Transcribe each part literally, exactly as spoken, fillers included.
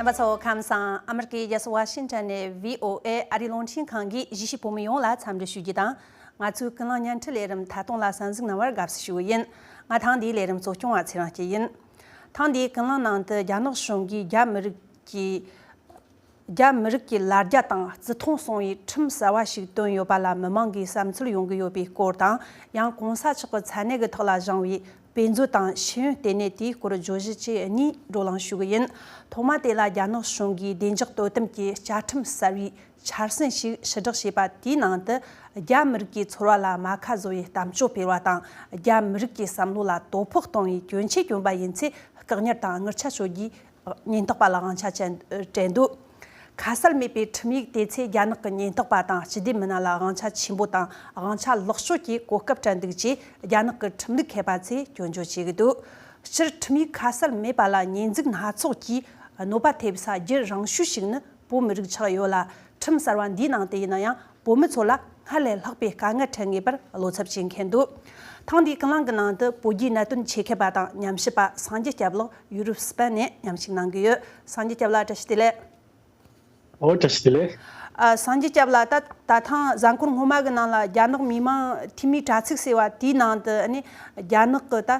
རྣམ་པ་ཚོ་ཁམས་བཟང་། ཨ་མི་རི་ཀའི་རྒྱལ་ས་ཝ་ཤིང་ཊོན་ནས་བྷི་ཨོ་ཨེ་ཨ་རིའི་རླུང་འཕྲིན་ཁང་གིས་གཞིས་བྱེས་བོད་མི་ཡོངས་ལ་འཚམས་འདྲི་ཞུ་རྒྱུ་དང་། ང་ཚོའི་ཀུན་གླེང་བརྙན་འཕྲིན་ལས་རིམ་ཐད་གཏོང་ལ་གསན་གཟིགས་གནང་བར་དགའ་བསུ་ཞུ་གི་ཡིན། ང་ཐེངས་འདིའི་ལས་རིམ་གཙོ་སྐྱོང་བ་ཚེ་རིང་སྐྱིད་ཡིན། ཐེངས་འདིའི་ཀུན་གླེང་ནང་དུ་རྒྱ་ནག་གཞུང་གིས་རྒྱ་མི་རིགས་ཀྱི་རྒྱ་མི་རིགས་ཀྱི་ལ་རྒྱ་དང་བརྩི་མཐོང་སྲུང་བའི་ཁྲིམས་གསར་བ་ཞིག་བཏོན་ཡོད་པ་ལ་མི་མང་གིས་བསམ་ཚུལ་ཡོང་གི་ཡོད་པའི་སྐོར་དང་། ཡང་གོང་ས་མཆོག་གི་མཚན་གནས་ཀྱི་ཐོག་ལ་བཞེངས་པའི་དཔེ་མཛོད་དང་ཤེས་ཡོན་ལྟེ་གནས་དེའི་སྐོར་བརྗོད་གཞི་བཅས་གཉིས་བགྲོ་གླེང་ཞུ་གི་ཡིན། ཐོག་མ་དེ་ལ་རྒྱ་ནག་གཞུང་གིས་བདེ་འཇགས་དོ་དམ་གྱི་བཅའ་ཁྲིམས་གསར་བའི་འཆར་ཟིན་ཞིག་ཕྱིར་བསྒྲགས་བྱས་པ་དེའི་ནང་དུ། རྒྱ་མི་རིགས་ཀྱི་ཚོར་བ་ལ་རྨ་ཁ་བཟོ་བའི་གཏམ་བརྗོད་སྤེལ་བ་དང་། རྒྱ་མི་རིགས་ཀྱི་བསམ་བློ་ལ་དོ་ཕོག་གཏོང་བའི་གྱོན་ཆས་གྱོན་པ་ཡིན་ཚེ་བཀག་ཉར་དང་དངུལ་ཆད་གཅོད་རྒྱུའི་ཉེན་རྟོག་པ་ལ་དབང་ཆ་སྤྲད་འདུག་ཁ་གསལ་མེད་པའི་ཁྲིམས་ཡིག་དེ་ཚོས་རྒྱ་ནག་གི་ཉེན་རྟོག་པ་དང་སྤྱི་བདེ་མི་སྣ་ལ་དབང་ཆ་ཆེན་པོ་དང་དབང་ཆ་ལོག་སྤྱོད་ཀྱི་གོ་སྐབས་སྤྲད་འདུག་ཅེས་རྒྱ་ནག་གི་ཁྲིམས་ལུགས་མཁས་པ་ཚོས་སྐྱོན་བརྗོད་བྱེད་ཀྱི་འདུག་སྤྱིར་ཁྲིམས་ཡིག་ཁ་གསལ་མེད་པ་ལ་ཉེས་འཛུགས་སྣ་ཚོགས་ཀྱིས་གནོད་པ་ཐེབས་ས་རྒྱུ་རང་ཤོས་ཤིག་ནི་བོད་མི་རིགས་ཆགས་ཡོད་ལ། ཁྲིམས་གསར་བ་འདིའི་ནང་དུ་ཡིན་ན་ཡང་བོད་མི་ཚོ་ལ་སྔར་ལས་ལྷག་པའི་དཀའ་ངལ་འཕྲད་ངེས་པར་བློ་འཚབ་བྱེད་མཁན་འདུག་ཐེངས་འདིའི་ཀུན་གླེང་གི་ནང་དུ་བོད་བརྒྱུད་གནད་དོན་ཆེད་མཁས་པ་དང་ཉམས་ཞིབ་པ་སངས་རྒྱས་སྐྱབས་ལགས་ཡུ་རོབ་སི་པན་ནས་མཉམ་ཞུགས་གནང་གི་ཡོད། སངས་རྒྱས་སྐྱབས་ལགས་བཀྲ་ཤིས་བདེ་ལེགས། ཨོ་བཀྲ་ཤིས་བདེ་ལེགས། ཨ། སངས་རྒྱས་སྐྱབས་ལགས། ད་ད་ཐེངས་གཟའ་འཁོར་སྔོན་མ་གི་ནང་ལ་རྒྱ་ནག་མི་དམངས་འཐུས་མིའི་དྲ་ཚིགས་ཟེར་བ་དེའི་ནང་དུ་ཨ་ནི་རྒྱ་ནག་གི་ད་ཨ་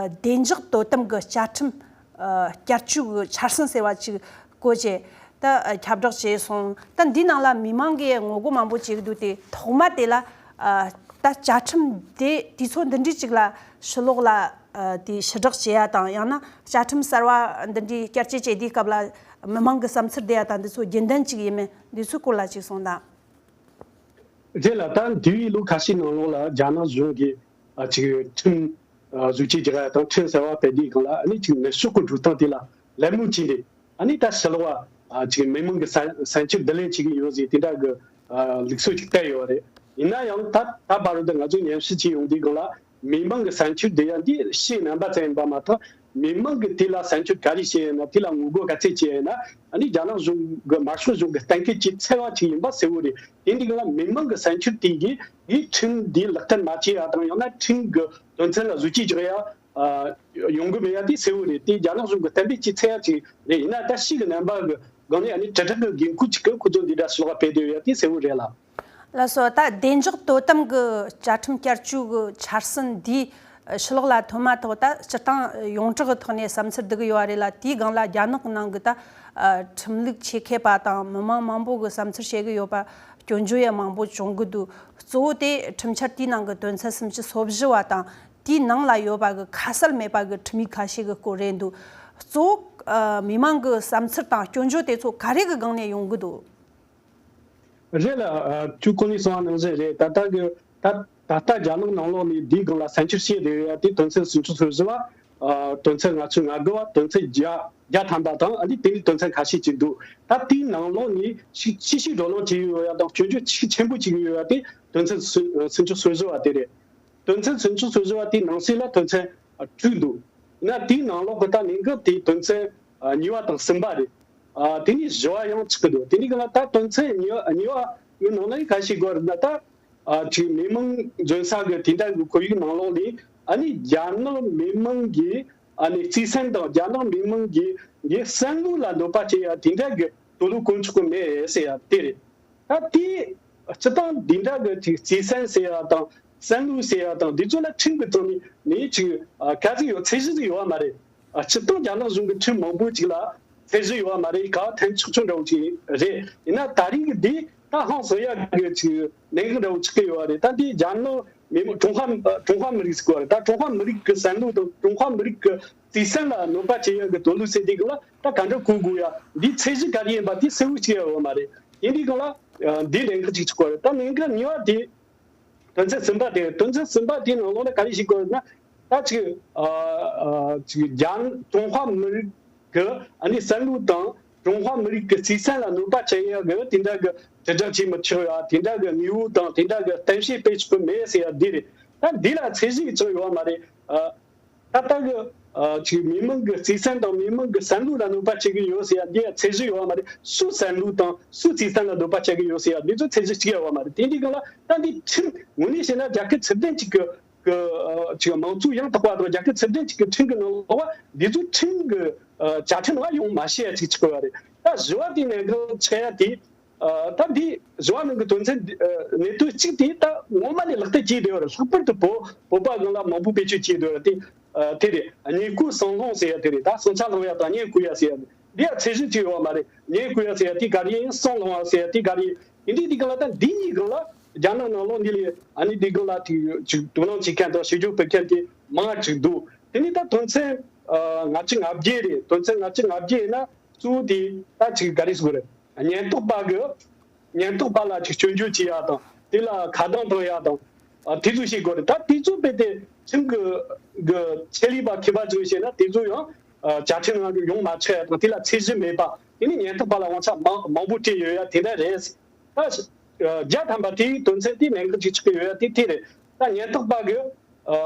བདེ་འཇགས་དོ་དམ་གྱི་བཅའ་ཁྲིམས་ཨ་བསྐྱར་བཅོས་ཀྱི་འཆར་ཟིན་ཟེར་བ་ཅིག་བཀོད་རྗེས་ད་ཨ་ཁྱབ་བསྒྲགས་བྱས་སོང་། ད་འདིའི་ནང་ལ་མི་མང་གིས་ངོ་རྒོལ་མང་པོ་བྱེད་ཀྱི་འདུག་དེ་ཐོག་མ་དེ་ལ་ཨ་ད་བཅའ་ཁྲིམས་དེ་དུས་ཚོད་འདི་འདྲའི་ཅིག་ལ་ཕྱི་ལོགས་ལ་ཨ་དེ་ཕྱིར་བསྒྲགས་བྱེད་ཡ་དང་། ཡང་ན་བཅའ་ཁྲིམས་གསར་བ་འདི་འདྲའི་བསྐྱར་བཅོས་བྱེད་དུས་སྐབས་ལ་མི་མང་གི་བསམ་ཚུལ་བསྡུ་ཡ་དང་། འདི་ཚོ་རྒྱུན་ལྡན་ཅིག་ཡིན་མིན་འདི་ཚོའི་སྐོར་ལ་ཅིག་གསུངས་དང་། རེད་ལ། ད་འདས་པའི་ལོ་ཁ་ཤས་ནང་ལོགས་ལ་རྒྱ་ནག་གཞུང་གིས་ཨ་ཅིག་ཁྲིམས་ཨ་བཟོ་བཅོས་རྒྱག་ཡ་དང་ཁྲིམས་གསར་བ་སྤེལ་དུས་སྒང་ལ་ཨ་ནི་ཅིག་ནུབ་ཕྱོགས་ཀྱི་འགྲོ་སྟངས་དེ་ལ་ལད་མོ་བྱས་ནས། ཨ་ནི་ད་ཕྱི་ལོགས་ཨ་ཅིག་མི་མང་གི་བསམ་བསམ་འཆར་བསྡུ་ལེན་བྱེད་ཀྱི་ཡོད་ཟེར་དེ་འདྲ་གི་ཨ་ལུགས་སྲོལ་ཅིག་བསྟར་ཡོད་རེད། ཡིན་ན་ཡང་ད་ད་བར་དུ་ང་ཚོས་ཉམས་ཞིབ་བྱས་ཡོང་དུས་སྒང་ལ་མི་མང་གི་བསམ་འཆར་བསྡུ་ཡ་འདི་ཕྱིའི་རྣམ་པ་ཙམ་ཡིན་པ་མ་གཏོགས། མི་མང་གིས་དེ་ལ་བསམ་འཆར་ག་རེ་བཤད་ཡོད་ན། དེ་ལ་ངོ་རྒོལ་ག་ཚད་བྱས་ཡོད་ན། ཨ་ནི་རྒྱ་ནག་གཞུང་གི་དམར་ཤོག་གཞུང་གི་གཏན་འཁེལ་གྱི་ཚད་བ་ཅིག་ཡིན་པ་གསལ་བོ་རེད། དེ་འདི་ག་ལ་མི་མང་གི་བསམ་འཆར་དེ་གིས་ཡིས་ཁྲིམས་འདི་ལག་བསྟར་མ་བྱས་ཡ་དང་། ཡང་ན་ཁྲིམས་ཀྱི་དོན་ཚན་ལ་བཟོ་བཅོས་རྒྱག་ཡ་ཨ་ཡོང་གི་མེད་ཡ་དེ་གསལ་བོ་རེད། དེ་རྒྱ་ནག་གཞུང་གི་གཏན་འབེབས་ཀྱི་ཚད་བ་ཅིག་རེད། ཡིན་ན་ད་ཕྱི་གི་རྣམ་པ་གི་སྒང་ནས་ཨ་ནི་དྲིལ་བསྒྲགས་ཀྱི་འགན་ཁུར་ཅིག་གི་ཁོ་ཚོ་འདི་འདྲ་ཕྱི་ལོགས་ལ་སྤེལ་བསྡད་ཡོད་ཡ་དེ་གསལ་བོ་རེད་ལ། ལགས་སོ། ད་བདེ་འཇགས་དོ་དམ་གྱི་བཅའ་ཁྲིམས་བསྐྱར་བཅོས་ཀྱི་འཆར་ཟིན་འདིས་ཕྱི་ལོགས་ལ་ཐོན་མ་ཐག་ད་སྤྱིར་བཏང་ཡོངས་གྲགས་ཀྱི་ཐོག་ནས་བསམ་ཚུལ་བསྡུ་གི་ཡོད་རེད་ལ། དེའི་སྒང་ལ་རྒྱ་ནག་གི་ནང་གི་ད་ཁྲིམས་ལུགས་ཆེད་མཁས་པ་དང་མི་མང་མང་པོ་གི་བསམ་ཚུལ་བཤད་གི་ཡོད་པ། སྐྱོན་བརྗོད་ཡང་མང་པོ་བྱུང་གི་འདུག་གཙོ་བོ་དེ་ཁྲིམས་འཆར་དེའི་ནང་གི་དོན་ཚན་སུམ་ཅུ་སོ་བཞི་བ་དང་། དེའི་ནང་ལ་ཡོད་པ་གི་ཁ་གསལ་མེད་པ་གི་ཁྲིམས་ཡིག་ཁ་ཤས་གི་སྐོར་རེད་འདུག་གཙོ་བོ་མི་མང་གི་བསམ་ཚུལ་དང་སྐྱོན་བརྗོད་དེ་ཚོ་ག་རེ་གི་སྒང་ནས་ཡོང་གི་འདུག་རེད་ལ། ཨ་ཁྱོད་གོང་ནས་གསུངས་པ་ནང་བཞིན་རེད། ད་ལྟ་གི་ད་ད་ལྟ་རྒྱ་ནག་ནང་ལོགས་ནས་འདིའི་སྒང་ལ་བསམ་འཆར་བཤད་བསྡད་ཡོད་ཡ་དེ་དོན་ཚན་སུམ་ཅུ་སོ་བཞི་བ། ཨ་དོན་ཚན་ལྔ་བཅུ་ང་དགུ་བ། དོན་ཚན་བརྒྱ་བརྒྱ་ཐམ་པ་དང་། ཨ་ནི་དེ་ནས་དོན་ཚན་ཁ་ཤས་ཅིག་འདུག་ད་དེའི་ནང་ལོགས་ནས་ཞིག་ཅི་ཞིག་བགྲོ་གླེང་བྱས་ཡོད་ཡ་དང་སྐྱོན་བརྗོད་ཅིག་ཆེན་པོ་ཅིག་ཡོད་ཡ་དེ་དོན་ཚན་སུམ་ཅུ་སོ་བཞི་བ་དེ་རེད། དོན་ཚན་སུམ་ཅུ་སོ་བཞི་བ་དེའི་ནང་གསེས་ལ་དོན་ཚན་དྲུག་འདུག་ཡིན་ན་དེའི་ནང་ལོགས་ཀྱི་ད་གནད་འགག་དེའི་དོན་ཚན་གཉིས་པ་དང་གསུམ་པ་རེད། ཨ་དེ་ནས་བཞི་བ་ཡང་ཆགས་ཀྱི་འདུག་དེ་འདྲའི་སྒང་ལ་ད་དོན་ཚན་གཉིས་པ་གཉིས་པ་གི་ནང་ལ་ག་རེ་བཤད་དགོས་རེད་ན། ད་ཨ་ཅིག་མི་མང་འཛིན་ས་གི་དེ་འདྲ་གི་ཁོར་ཡུག་ནང་ལོགས་ལ་ཨ་ནི་རྒྱ་ནག་མི་མང་གི་ཨ་ནི་བརྩེ་སེམས་དང་རྒྱ་ནག་མི་མང་གི་གི་བསམ་བློ་ལ་གནོད་པ་བྱེད་ཡ་དེ་འདྲ་གི་དོགས་གློག་བཀོད་ཆོག་གི་མེད་ཟེར་ཡ་དེ་རེད། ད་དེ་སྤྱིར་བཏང་འདི་འདྲ་གི་ཅིག་བརྩེ་སེམས་ཟེར་ཡ་དང་བསམ་བློ་ཟེར་ཡ་དང་འདི་ཚོ་ལ་ཁྲིམས་ཀྱི་ཐོག་ནས་ནི་ཅིག་ཨ་ག་ཚོད་ཡོད། ཚད་གཞི་ཟིག་ཡོད་པ་མ་རེད། ཨ་སྤྱིར་བཏང་རྒྱ་ནག་གཞུང་གི་ཁྲིམས་མང་པོ་ཅིག་ལ་ཚད་གཞི་ཡོད་པ་མ་རེད། ག་ཐན་ཆོག་ཆོག་འདྲ་བོ་ཅིག་རེད། ཡིན་ན་ད་རིང་གི་འདི་ད་ཧང་སང་ཡ་གི་ཅིག་གནད་འགག་འདྲ་བོ་ཆགས་ཀྱི་ཡོད་པ་རེད། ད་འདི་རྒྱ་ནག་མི་མང་ཀྲུང་ཧྭ་ཀྲུང་ཧྭ་མི་རིགས་ཟེར་གོ་རེད། ད་ཀྲུང་ཧྭ་མི་རིགས་ཀྱི་བསམ་བློ་དང་ཀྲུང་ཧྭ་མི་རིགས་ཀྱི་བརྩེ་སེམས་ལ་གནོད་པ་བྱེད་ཡ་གི་དོགས་གློག་ཟེར་དུས་སྒང་ལ་ད་ག་འདྲ་བཀོད་དགོས་ཡ། འདི་ཚད་གཞི་ག་རེ་ཡིན་པ་དེ་གསལ་བོ་ཅིག་ཡོད་པ་མ་རེད། ཡིན་དུས་སྒང་ལ་འདི་གནད་འགག་ཅིག་ཆགས་ཀྱི་ཡོད་རེད། ད་གནད་འགག་གཉིས་པ་དེ་དོན་ཚན་གསུམ་པ་དེ། དོན་ཚན་གསུམ་པ་དེའི་ནང་ལོགས་ལ་ག་རེ་ཞིག་དགོས་ན། ད་ཅིག་ཨ་ཨ་ཅིག་རྒྱ་ཀྲུང་ཧྭ་མི་རིགས་ཀྱི་ཨ་ནི་བསམ་བློ་དང་ཀྲུང་ཧྭ་མི་རིགས་ཀྱི་བརྩེ་སེམས་ལ་གནོད་པ་བྱེད་ཡ་གི་དེ་འདྲ་གི་དྲིལ་བསྒྲགས་བྱེད་མི་ཆོག་ཡ། དེ་འདྲ་གི་དངོས་པོ་དང་དེ་འདྲ་གི་གཏམ་བཤད་སྤེལ་ཆོག་གི་མེད་ཟེར་ཡ་འདི་རེད། ད་འདི་ལ་ཚད་གཞི་གི་ཅང་ཡོད་པ་མ་རེད། ཨ་ད་ལྟ་གི་ཨ་ཅིག་མི་མང་གི་བརྩེ་སེམས་དང་མི་མང་གི་བསམ་བློ་ལ་གནོད་པ་བྱེད་ཀྱི་ཡོད་ཟེར་ཡ་འདི་ཡ་ཚད་གཞི་ཡོད་པ་མ་རེད། སུའི་བསམ་བློ་དང་སུའི་བརྩེ་སེམས་ལ་གནོད་པ་བྱེད་ཀྱི་ཡོད་ཟེར་ཡ་འདི་ཚོ་ཚད་གཞི་གཅིག་ཡོད་པ་མ་རེད། དེ་འདྲའི་སྒང་ལ་ད་འདི་ཁྲིམས་དངོས་གནས་བཤད་ན་རྒྱལ་ཁབ་ཚུལ་ལྡན་ཅིག་གི་ གི་ཨ་ཅིག་མང་གཙོ་ཡང་དག་པ་དང་རྒྱལ་ཁབ་ཚད་ལྡན་ཅིག་གི་ཁྲིམས་ཀྱི་ནང་ལོགས་པ་འདི་ཚོ་ཁྲིམས་ཀྱི་ཨ་བཅའ་ཁྲིམས་ལ་ཡོང་མ་ཤེས་ཡ་ཅིག་ཆགས་པ་རེད། ད་བཞི་བ་དེ་ནས་འགལ་ཆགས་ཡ་དེ། ཨ་ད་འདི་བཞི་བ་ནང་གི་དོན་ཚན་འདི་ཨ་གནད་དོན་གཅིག་དེ་ད་ངོ་མ་ནས་ལག་བསྟར་བྱས་བསྡད་ཡོད་རེད། ལྷག་པར་དུ་བོད་བོད་པ་སྒང་ལ་མང་པོ་བེད་སྤྱོད་བྱས་བསྡད་ཡོད་རེད་དེ། ཨ་དེ་རེད། ཉེས་གོས་ཟང་སློང་ཟེར་ཡ་དེ་རེད། ད་ཟིང་ཆ་སློང་ཡ་དང་མཉེན་བསྐུ་ཡ་ཟེར་ཡ་འདི་ཡ་ཚད་གཞི་ཅིག་ཡོད་མ་རེད། མཉེན་བསྐུ་ཡ་ཟེར་ཡ་དེ་ག་རེ་ཡིན། ཟང་སློང་བ་ཟེར་ཡ་དེ་ག་རེ་ཡིན། དེ་འདྲའི་དེ་གང་ལ་ད་འདི་གཉིས་གང་ལ་རྒྱ་ནག་ནང་ལོགས་འདི་ལས་ཨ་ནི་འདི་གང་ལ་དེ་ཅིག་དོ་སྣང་བྱེད་མཁན་དང་ཞིབ་འཇུག་སྤེལ་མཁན་དེ་མང་ཅིག་འདུག་དེ་ནི་ད་དོན་ཚན་ཨ་ལྔ་བཅུ་ང་བརྒྱད་རེད། དོན་ཚན་ལྔ་བཅུ་ང་བརྒྱད་ཡིན་ན་གཙོ་བོ་དེ་ད་ཅིག་ག་རེ་ཟེར་དགོས་རེད། ཉེན་རྟོག་པ་གི་ཉེན་རྟོག་པ་ལ་ཅིག་སྐྱོན་བརྗོད་བྱེད་ཡ་དང་དེ་ལ་ཁ་རྡུང་གཏོང་ཡ་དང་། ཨ་དེ་ཚོ་བྱེད་དགོས་རེད། ད་དེ་ཚོ་རྦད་དེ་ཁྲིམས་ཀྱི་གི་ཆེད་ལས་པ་མཁས་པ་ཚོས་བཤད་ན་དེ་ཚོ་ཡང་ཨ་བཅའ་ཁྲིམས་ནང་དུ་ཡོང་མ་ཆོག་ཡ་དང་དེ་ལ་ཚད་གཞི་མེད་པ། དེ་ནི་ཉེན་རྟོག་པ་ལ་དབང་ཆ་མང་མང་པོ་སྤྲད་ཡོད་ཡ་དེ་འདྲ་རེད། ད་ཨ་བརྒྱ་ཐམ་པ་དེའི་དོན་ཚན་དེ་གནད་འགག་ཅིག་ཆགས་ཀྱི་ཡོད་ཡ་དེ་དེ་རེད། ད་ཉེན་རྟོག་པ་གི་ཨ་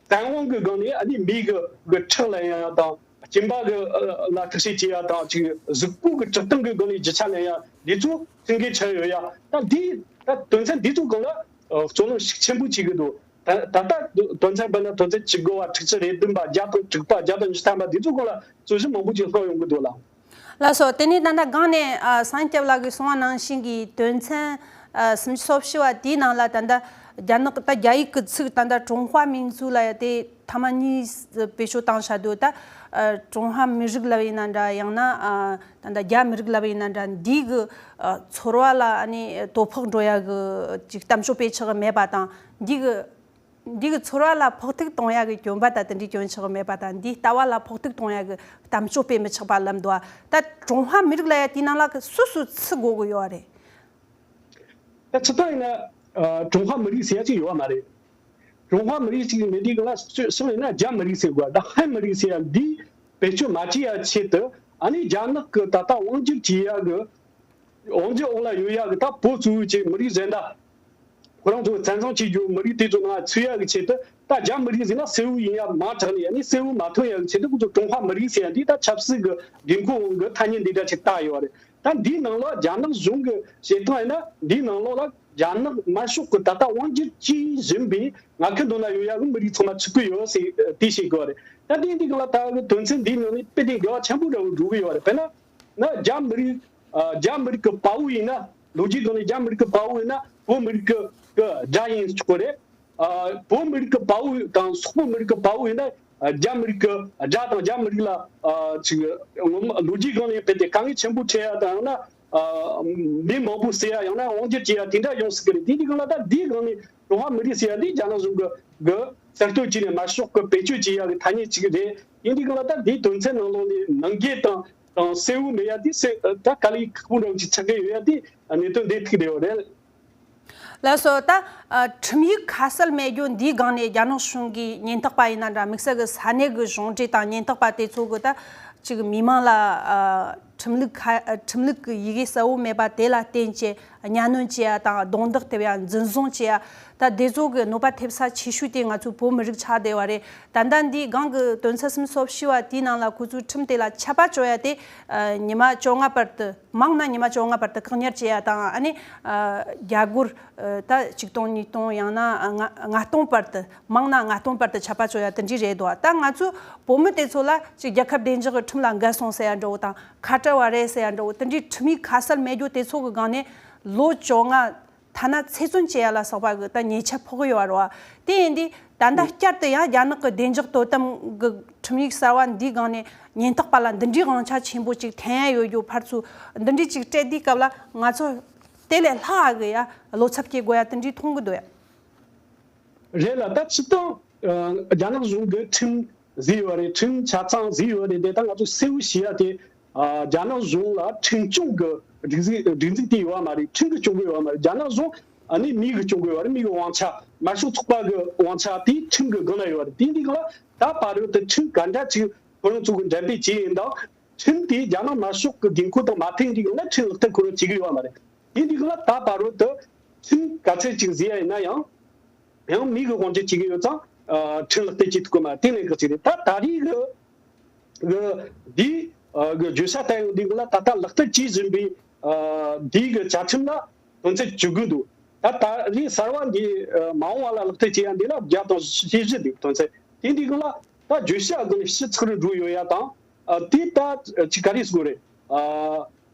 བཙན་དབང་གི་སྒང་ནས་ཨ་ནི་མི་གི་གི་ཁྲག་ལེན་ཡ་དང་སྦྱིན་པ་གི་ཨ་ལ་ཐུག་ཤེས་བྱེད་ཡ་དང་ཅིག་གཟུགས་པོ་གི་གྲུབ་སྟངས་གི་སྒང་ནས་རྒྱུ་ཆ་ལེན་ཡ་འདི་ཚོ་ཁྲིམས་འགལ་ཆགས་ཡོད་ཡ། ད་འདི་ད་དོན་ཚན་འདི་ཚོ་སྒང་ལ་ཨ་རྩོད་གླེང་ཤུགས་ཆེན་པོ་བྱེད་གི་འདུག་ད་ད་ལྟ་དོན་ཚན་དཔེར་ན་དོན་ཚན་བཅུ་དགུ་བ་དྲུག་ཅུ་རེ་བདུན་པ་བརྒྱ་དང་དྲུག་པ་བརྒྱ་དང་བཅུ་ཐམ་པ་འདི་ཚོ་སྒང་ལ་རྩོད་གཞི་མང་པོ་ཅིག་སློང་ཡོང་གི་འདུག་ལགས། ལགས་སོ། དེ་ནས་ད་ལྟ་སྒང་ནས་ཨ་སངས་སྐྱབས་ལགས་ཀྱིས་གསུངས་པ་ནང་བཞིན་གྱི་དོན་ཚན་ཨ་སུམ་ཅུ་སོ་བཞི་བ་དེའི་ནང་ལ་ད་ལྟ་རྒྱ་ནག་ད་རྒྱ་ཡིག་གི་ཚིག་ད་ལྟ་ཀྲུང་ཧྭ་མིང་ཚིག་ལབ་ཡ་དེ་ཐ་མ་གཉིས་བེད་སྤྱོད་བཏང་བཞག་འདུག་ད་ཨ་ཀྲུང་ཧྭ་མི་རིགས་ལབ་ཡིན་ན་འདྲ། ཡང་ན་ཨ་ད་ལྟ་རྒྱ་མི་རིགས་ལབ་ཡིན་ན་འདྲ། འདི་གི་ཨ་ཚོར་བ་ལ་ཨ་ནི་དོ་ཕོག་འགྲོ་ཡ་གི་ཅིག་གཏམ་བརྗོད་སྤེལ་ཆོག་གི་མེད་པ་དང་། འདི་གི་འདི་གི་ཚོར་བ་ལ་ཕོག་ཐུག་གཏོང་ཡ་གི་གྱོན་པ་དང་དེ་འདྲའི་གྱོན་ཆོག་གི་མེད་པ་དང་། འདིའི་ལྟ་བ་ལ་ཕོག་ཐུག་གཏོང་ཡ་གི་གཏམ་བརྗོད་སྤེལ་མི་ཆོག་པ་ལབ་འདུག་ད་ཀྲུང་ཧྭ་མི་རིགས་ལབ་ཡ་དེའི་ནང་ལ་གི་སུ་སུ་ཚུད་དགོས་གི་ཡོད་རེད། ད་སྤྱིར་བཏང་ཡིན་ན་ཨ་ཀྲུང་ཧྭ་མི་རིགས་ཟེར་ཡ་ཅིག་ཡོད་མ་རེད། ཀྲུང་ཧྭ་མི་རིགས་ཅིག་མེད་དུས་གང་ལ་སུ་སུ་ཡིན་ན་རྒྱ་མི་རིགས་ཟེར་དགོས། ད་ཧན་མི་རིགས་ཟེར་ཡ་འདི་བེད་སྤྱོད་མ་བྱེད་ཡ་ཆེད་དུ་ཨ་ནི་རྒྱ་ནག་གི་ད་ལྟ་དབང་སྒྱུར་བྱེད་ཡ་གི་དབང་སྒྱུར་འོག་ལ་ཡོད་ཡ་གི་ད་བོད་གཙོ་བོ་བྱས་མི་རིགས་གཞན་དག་ཁོ་རང་ཚོ་བཙན་བཟུང་བྱེད་རྒྱུ། མི་རིགས་དེ་ཚོ་ནང་ཚུད་ཡ་གི་ཆེད་དུ་ད་རྒྱ་མི་རིགས་ཟེར་ན་གསལ་བོ་ཡིན་ཡ་མ་དྲག་ནས་ཨ་ནི་གསལ་བོ་མ་ཐོན་ཡ་གི་ཆེད་དུ་ཁོ་ཚོ་ཀྲུང་ཧྭ་མི་རིགས་ཟེར་ཡ་འདི་ད་ཆབ་སྲིད་ཀྱི་དགོས་མཁོ་དབང་གི་ཐ་སྙད་འདི་འདྲ་ཅིག་བཏགས་ཡོད་རེད། ད་འདིའི་ནང་ལ་རྒྱ་ནག་གཞུང་གི་བྱེད་སྟངས་ཡིན་ན་འདིའི་ནང་ལོགས་ལ་རྒྱ་ནག་དམར་ཤོག་གི་ད་ལྟ་དབང་སྒྱུར་བྱེད་བཞིན་པའི་མངའ་ཁུལ་དུ་ན་ཡོད་ཡ་གི་མི་རིགས་ཚང་མ་ཚུད་ཀྱི་ཡོད་ཟེར་དེ་བཤད་དགོས་རེད། ད་དེ་འདི་ག་ལ་ད་གི་དོན་ཚན་འདིའི་ནང་ནས་དཔེ་དེ་འགལ་བ་ཆེན་པོ་འདྲ་བོ་འགྲོ་གི་ཡོད་རེད། དཔེར་ན། ན་རྒྱ་མི་རིགས་ཨ་རྒྱ་མི་རིགས་ཀྱི་དཔའ་བོ་ཡིན་ན། ལོ་རྒྱུས་སྒང་ནས་རྒྱ་མི་རིགས་ཀྱི་དཔའ་བོ་ཡིན་ན་བོད་མི་རིགས་ཀྱི་ཀྱི་དགྲ་ཡིན་ཆོག་གི་རེད། ཨ་བོད་མི་རིགས་ཀྱི་དཔའ་བོ་དང་སོག་པོ་མི་རིགས་ཀྱི་དཔའ་བོ་ཡིན་ན་ཨ་རྒྱ་མི་རིགས་ཀྱི་དགྲ་དང་རྒྱ་མི་རིགས་ལ་ཨ་ཅིག་ངོ་མ་ལོ་རྒྱུས་སྒང་ནས་དཔེ་དེ་དཀའ་ངལ་ཆེན་པོ་འཕྲད་ཡ་དང་ཡང་ན་ཨ་མི་མང་པོ་བསད་ཡ་ཡང་ན་དབང་སྒྱུར་བྱེད་ཡ་དེ་འདྲ་ཡོང་སྲིད་ཀྱི་རེད། དེ་འདི་སྒང་ལ་ད་འདིའི་སྒང་ནས་ཀྲུང་ཧྭ་མི་རིགས་ཟེར་ཡ་འདི་རྒྱ་ནག་གཞུང་གི་གི་གསར་གཏོད་བྱས་ནས་དམར་ཤོག་གི་བེད་སྤྱོད་བྱེད་ཡ་གི་ཐ་སྙད་ཅིག་རེད། དེ་འདི་སྒང་ལ་ད་འདིའི་དོན་ཚན་ནང་ལོགས་ནས་ནང་འགལ་དང་། དང་གསལ་བོ་མེད་ཡ་དེ་གསལ་ད་དཀའ་ལས་ཁག་པོ་འདྲ་བོ་ཅིག་ཆགས་ཀྱི་ཡོད་ཡ་དེ་གནད་དོན་འདི་ཐུག་བསྡད་ཡོད་རེད། ལགས་སོ། ད་ཨ་ཁྲིམས་ཡིག་ཁ་གསལ་མེད་རྒྱུ་འདིའི་སྒང་ནས་རྒྱ་ནག་གཞུང་གིས་ཉེན་རྟོག་པ་ཡིན་ན་འདྲ། དམིགས་བསལ་གྱི་ས་གནས་ཀྱི་གཞུང་འབྲེལ་དང་ཉེན་རྟོག་པ་དེ་ཚོ་གི་ད་ཅིག་མི་མང་ལ་ཨ་ཁྲིམས་ལུགས་ཁ་ཨ་ཁྲིམས་ལུགས་ཀྱི་ཡི་གེ་གསལ་བོ་མེད་པ་དེ་ལ་བརྟེན་བྱས་གཉའ་གནོན་བྱེད་ཡ་དང་རྡུང་རྡེག་ཐེབས་ཡ་འཛིན་བཟུང་བྱེད་ཡ། ད་དེ་ཚོ་གི་གནོད་པ་ཐེབས་ས་ཆེ་ཤོས་དེ་ང་ཚོའི་བོད་མི་རིགས་ཆགས་བསྡད་པ་རེད། ད་ལྟ་འདིའི་སྒང་གི་དོན་ཚན་སུམ་ཅུ་སོ་བཞི་བ་དེའི་ནང་ལ་ཁོ་ཚོའི་ཁྲིམས་དེ་ལ་ཆད་པ་གཅོད་ཡ་དེ་ཨ་ཉི་མ་བཅོ་ལྔ་བར་དུ། མང་ན་ཉི་མ་བཅོ་ལྔ་བར་དུ་བཀག་ཉར་བྱེད་ཡ་དང་། ཨ་ནི་ཨ་རྒྱ་སྒོར་ཨ་ད་ཆིག་སྟོང་ཉིས་སྟོང་ཡང་ན་ཨ་ལྔ་ལྔ་སྟོང་བར་དུ། མང་ན་ལྔ་སྟོང་བར་དུ་ཆད་པ་གཅོད་ཡ་དེ་འདྲ་རེད་འདུག་ད་ང་ཚོ་བོད་མི་དེ་ཚོ་ལ་ཅིག་རྒྱལ་ཁབ་བདེ་འཇགས་ཀྱི་ཁྲིམས་ལ་འགལ་སོང་ཟེར་ཡ་འདྲ་བོ་དང་། ཁ་བྲལ་བ་རེད་ཟེར་ཡ་འདྲ་བོ་དེ་འདྲའི་ཁྲིམས་ཡིག་ཁ་གསལ་མེད་རྒྱུ་དེ་ཚོ་གི་སྒང་ནས་ལོ་བཅོ་ལྔ། ཐ་ན་ཚེ་བཙོན་བྱེད་ཡ་ལ་སོགས་པ་གི་ད་ཉེས་ཆད་ཕོག་གི་ཡོད་རེད་བ། དེ་ཡིན་དུས་ད་ལྟ་བསྐྱར་དུ་ཡང་རྒྱ་ནག་གི་བདེ་འཇགས་དོ་དམ་གི་ཁྲིམས་ཡིག་གསར་བ་འདིའི་སྒང་ནས་ཉེན་རྟོག་པ་ལ་འདི་འདྲའི་དབང་ཆ་ཆེན་པོ་ཅིག་འཐེན་ཡ་ཡོད་རྒྱུ་ཕར་ཚུར་འདི་འདྲའི་ཅིག་སྤྲད་དུས་སྐབས་ལ་ང་ཚོ་དེ་ལས་ལྷག་གི་ཡ་བློ་འཚབ་སྐྱེ་དགོས་ཡ་དེ་འདྲའི་མཐོང་གི་འདུག་ཡ། རེད་ལ། ད་སྤྱིར་བཏང་ཨ་རྒྱ་ནག་གཞུང་གི་ཁྲིམས་བཟོས་ཡོད་རེད། ཁྲིམས་ཆ་ཚང་བཟོས་ཡོད་རེད་དེ་ད་ང་ཚོ་གསལ་བོ་ཤེས་ཡ་དེ་ཨ་རྒྱ་ནག་གཞུང་ལ་ཁྲིམས་སྐྱོང་གི་སྒྲིག་འཛུགས་སྒྲིག་འཛུགས་དེ་ཡོད་མ་རེད། ཁྲིམས་ཀྱིས་སྐྱོང་གི་ཡོད་མ་རེད། རྒྱ་ནག་གཞུང་ཨ་ནི་མི་གིས་སྐྱོང་གི་ཡོད་རེད། མི་གི་དབང་ཆ། དམར་ཤོག་ཚོགས་པ་གི་དབང་ཆ་དེ་ཁྲིམས་ཀྱི་སྒང་ལ་ཡོད་རེད། དེ་འདི་ག་ལ་ད་བར་དུ་ཁྲིམས་ག་འདྲ་ཅིག་ཁོ་རང་ཚོ་གི་འགྲེམས་སྤེལ་བྱས་ཡིན་དང་། ཁྲིམས་དེ་རྒྱ་ནག་དམར་ཤོག་གི་དགོས་མཁོ་དང་མ་མཐུན་དུས་སྒང་ལ་ཁྲིམས་ལག་བསྟར་ཁོ་རང་བྱེད་ཀྱི་ཡོད་མ་རེད། དེ་འདི་སྒང་ལ་ད་བར་དུ་ཁྲིམས་ག་ཚད་ཅིག་བཟོས་ཡ་ཡིན་ན་ཡང་། ཡང་མི་གི་དབང་ཆ་བྱེད་ཀྱི་ཡོད་ཙང་ཁྲིམས་ལག་བསྟར་བྱེད་ཐུབ་ཀྱི་མ་རེད། དེ་གནད་འགག་ཅིག་རེད། ད་ད་རེས་ཀྱི་གི་འདིའི་གི་བརྗོད་བྱ་ལྟ་ཡོང་དུས་སྒང་ལ་ད་ལྟ་ལག་བསྟར་བྱེད་བཞིན་པའི་འདིའི་གི་བཅའ་ཁྲིམས་ལ་དོན་ཚན་བཅུ་དགུ་འདུག་ད་ད་རེས་གསར་བ་འདི་མ་འོངས་པ་ལ་ལག་བསྟར་བྱེད་ཡ་འདི་ལ་བརྒྱ་དང་ཞེ་བཞི་འདུག་དོན་ཚན་དེ་འདི་གང་ལ་ད་བརྗོད་བྱ་སྒང་ནས་ཕྱི་ཚགས་རུ་འགྲོ་ཡོད་ཡ་དང་། ཨ། དེ་ད་ཅིག་ག་རེ་ཟེར་དགོས་རེད། ཨ།